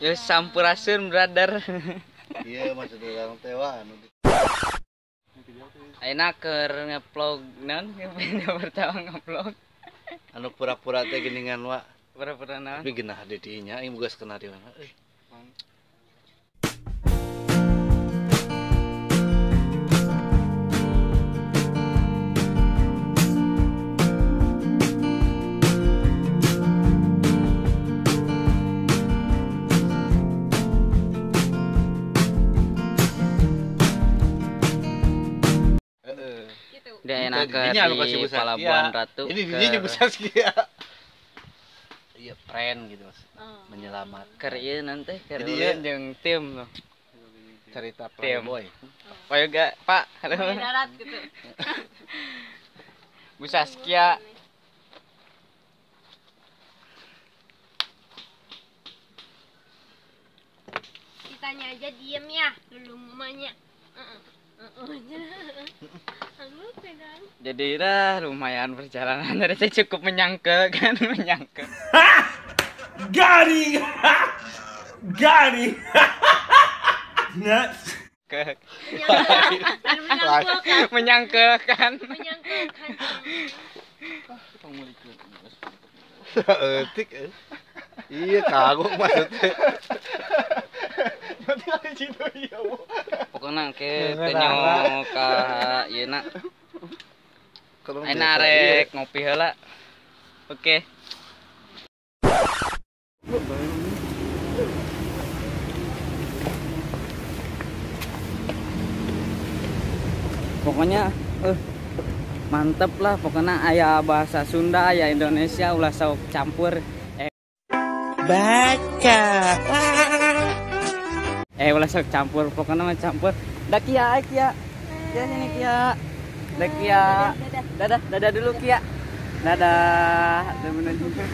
Ya sampurasun brother. Iya maksud orang teh wah anu. Ayeuna keur ngevlog naon video pertama ngevlog. Anu pura-pura teh geuningan wa. Pura-pura naon? Tapi genah di dinya aing boga skenario na euy. Dia enak ke di Pelabuhan Ratu. Ini dinya Bu Saskia. Iya, friend gitu mas. Menyelamatkan. Keur ieu nanti keur jeung tim loh. Cerita Playboy. Oh juga, Pak. Halo. Darat gitu. Bu Saskia. Kitanya aja diem ya, dulu mamanya. Jadi dah lumayan perjalanan dari saya cukup menyangka kan menyangka. Got him. Got him. Nuts. Menyangka kan. Etik. Iya kagok maksudnya. Pokoknya ke tenyo ka ieu na. Ayeuna rek ngopi heula. Oke. Pokoknya mantep lah pokoknya aya bahasa Sunda, aya Indonesia ulah sok campur. Baca. Ulah sok campur, pokoknya mah campur. Dah Kia, Kia. Kia sini Kia. Dah Kia. Dadah, dadah dulu Kia. Dadah. Dadah juga.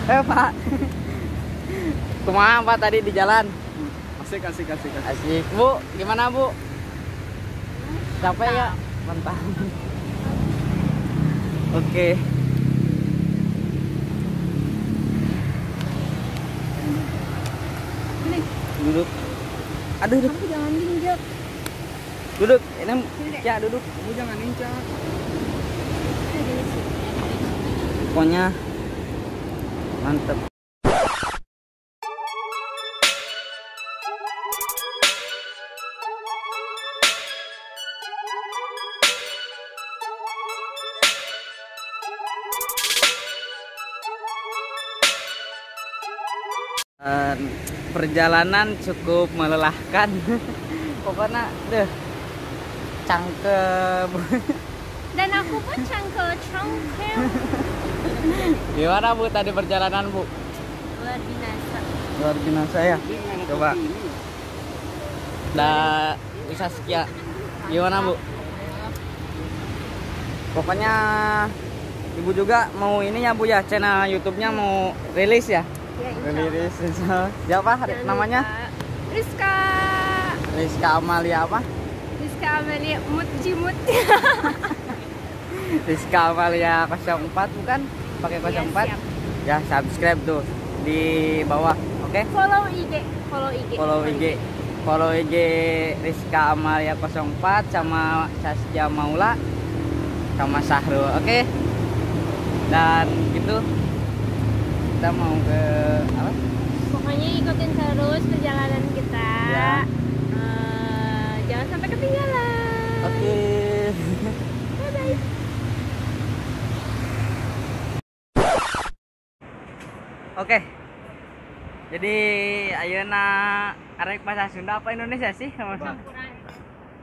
Pak. Kumaha Pak tadi di jalan? Asik, asik, asik, asik. Asik. Bu, gimana Bu? Capek ya? Mantap. Oke. Duduk. Aduh, duduk. Kamu jangan injak. Duduk. Ini ya duduk. Kamu jangan injak. Pokoknya mantep. Perjalanan cukup melelahkan. Pokoknya deh cangkem. Dan aku pun cangkem. Gimana Bu tadi perjalanan Bu? Luar binasa. Luar binasa ya. Coba. Dah bisa sekian. Gimana Bu? Pokoknya Ibu juga mau ini ya Bu ya, channel YouTube-nya mau rilis ya? Ya, rilis. Siapa namanya? Rizka. Rizka Amalia apa? Rizka Amalia Mutjimut. Rizka Amalia 04 bukan? Pakai 04? Ya, ya subscribe tuh di bawah, oke? Okay? Follow IG, follow IG. Follow IG. Follow IG Rizka Amalia 04 sama Saskia Maula sama Sahrul, oke? Okay? Dan gitu. Kita mau ke apa? Pokoknya ikutin terus perjalanan kita. Ya. Jangan sampai ketinggalan. Oke. Okay. Bye bye. Oke. Jadi ayeuna arek bahasa Sunda apa Indonesia sih? Campuran.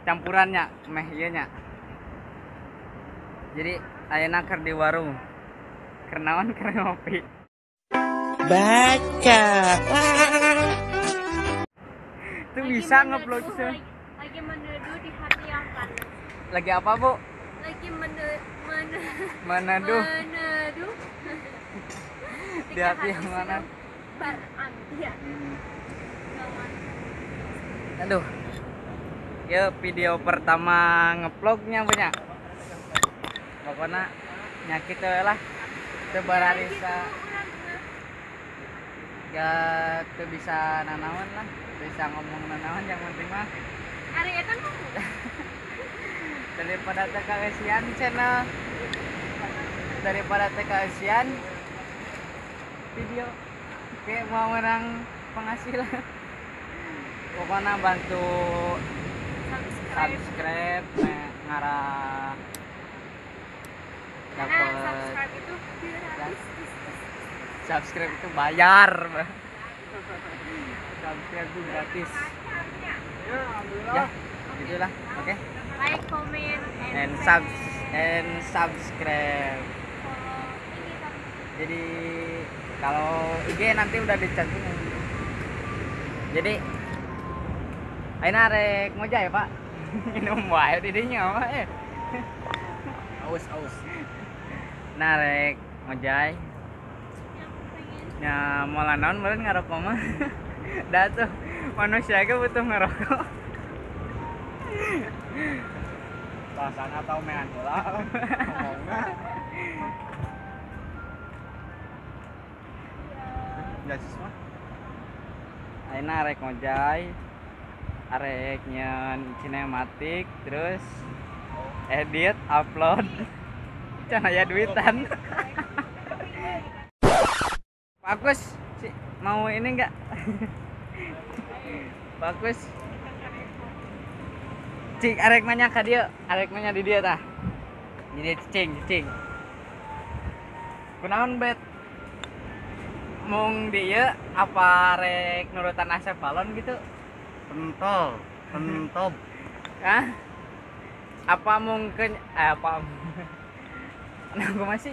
Campurannya meh ieu nya. Jadi ayeuna keur di warung. Keur naon keur ngopi. Baca. Itu bisa ngevlog sih. Lagi meneduh di hati yang panas. Lagi apa, Bu? Lagi meneduh. Meneduh. Di hati yang mana? Berambian. Aduh. Ya video pertama ngevlognya punya. Pokoknya nyakit lah. Teu bararisa. Ya teu bisa nanaon lah, bisa ngomong nanaon yang penting mah. Ari eta ngomong. Daripada teu kaeusian channel. Daripada teu kaeusian video kayak mau menang penghasilan. Pokoknya bantu subscribe ngarah dapat subscribe itu gratis. Subscribe itu bayar. Subscribe itu gratis. Ya, gitulah. Oke. Like, comment, and subscribe. Jadi kalau IG nanti udah dicantumin. Jadi ayeuna rek ngojay ya, Pak. Minum wae di dinya mah eh. Aus. Nah rek ngojay. Nya moal naon meureun ngarokok mah. Da tuh manusia ge butuh ngerokok. Bahasana atau main bola ngomongna. Gasis mah. Ayeuna rek ngojay. Arek nyeun sinematik terus edit, upload. Can aya duitan. Bagus, mau ini enggak? Bagus. Cik, arek nanya ka dieu, arek nanya di dieu tah. Jadi cicing. Kunaon bet? Mung di ieu apa rek nurutan Asep Balon gitu? Pentol, pentob. Hah? Apa mungkin apa? Nah, gua masih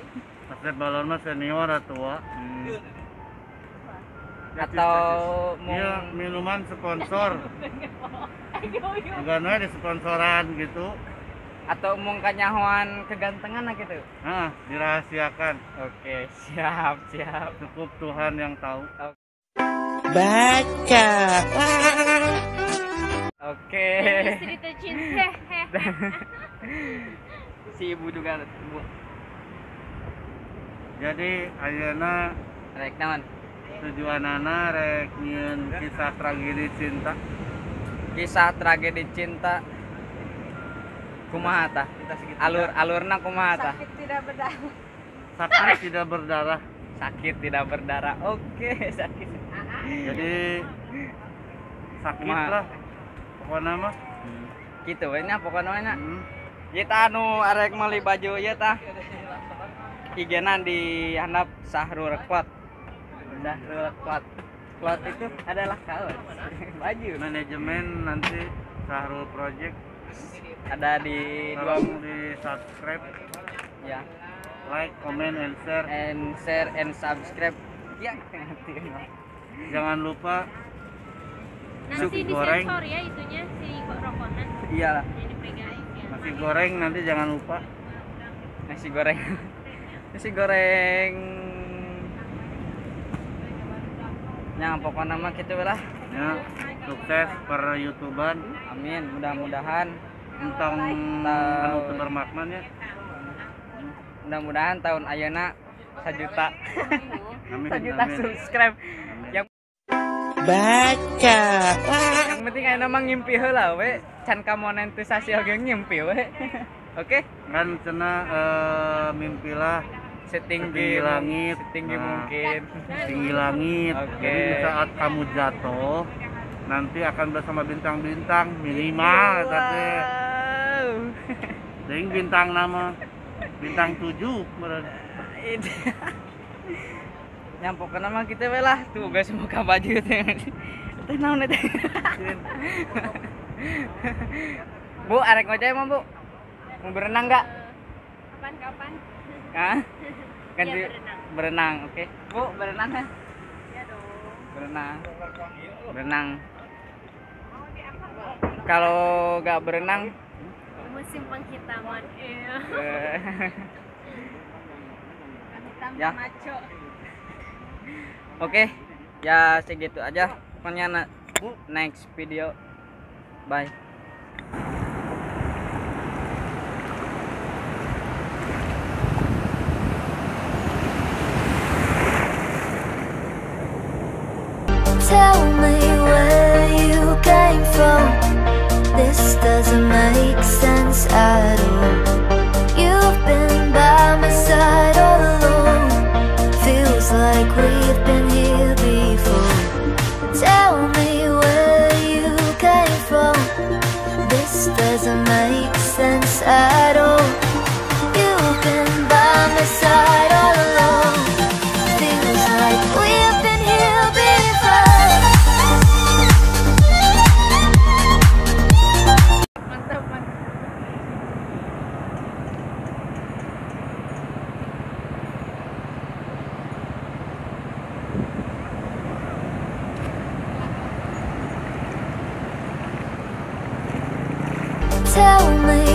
Asep Balon mah senior atuh. Atau iya, minuman sponsor. Enggak di sponsoran gitu. Atau mung kanyahoan kegantengan lah gitu. Nah, dirahasiakan. Oke, siap. Cukup Tuhan yang tahu. Baca. Oke. Istri tercinta. Si ibu juga, Bu. Jadi ayeuna rek naon? Tujuanana rek nyieun kisah tragedi cinta. Kisah tragedi cinta. Kumaha tah? Alur-alurna kumaha tah? Sakit tidak berdarah. Sakit tidak berdarah. Sakit tidak berdarah. Oke, sakit. Jadi sakit lah pokoknya mah. Gitu we nya pokoknya nya. Kita anu arek meuli baju ieu tah. IG-na di handap Sahrul Cloth. Sahrul Cloth. Cloth itu adalah kaos. Baju. Manajemen nanti Sahrul Project ada di dua di subscribe ya. Like, comment, and share. And share and subscribe. Ya, ngerti. Jangan lupa nanti disensor ya itunya si rokoknya. Iyalah. Jadi dipegangin ya. Nasi goreng nanti jangan lupa. Nasi goreng. Nasi goreng. Ya, pokoknya mah gitu lah. Ya, sukses per YouTubean. Amin, mudah-mudahan entong anu teu bermakna nya. Mudah-mudahan tahun ayeuna 1 juta. Amin, 1 juta amin. Subscribe. Amin. Yang baca. Yang penting ayeuna mah ngimpi heula we, can kamonetisasi oge ngimpi we. Oke? Kan cenah mimpilah setinggi langit, setinggi nah, mungkin. Tinggi langit. Oke. Jadi di saat kamu jatuh nanti akan bersama bintang-bintang minimal tadi. Wow. Deing bintang nama bintang 7 meureun. Yang pokoknya mah kita we lah tuh guys muka baju teh. Teh naon teh? Bu, arek ngojek mah, Bu? Mau berenang enggak? Kapan-kapan. Hah? Ganti ya, berenang. Berenang, oke. Okay. Bu, berenang kan? Iya dong. Berenang. Berenang. Kalau enggak berenang musim penghitaman. Iya. Hitam Ya. maco. Oke, ya segitu aja. Pokoknya next video. Bye. This doesn't make sense at all. You've been by my side all along. Feels like we've been here before. Mantap, mantap. Tell me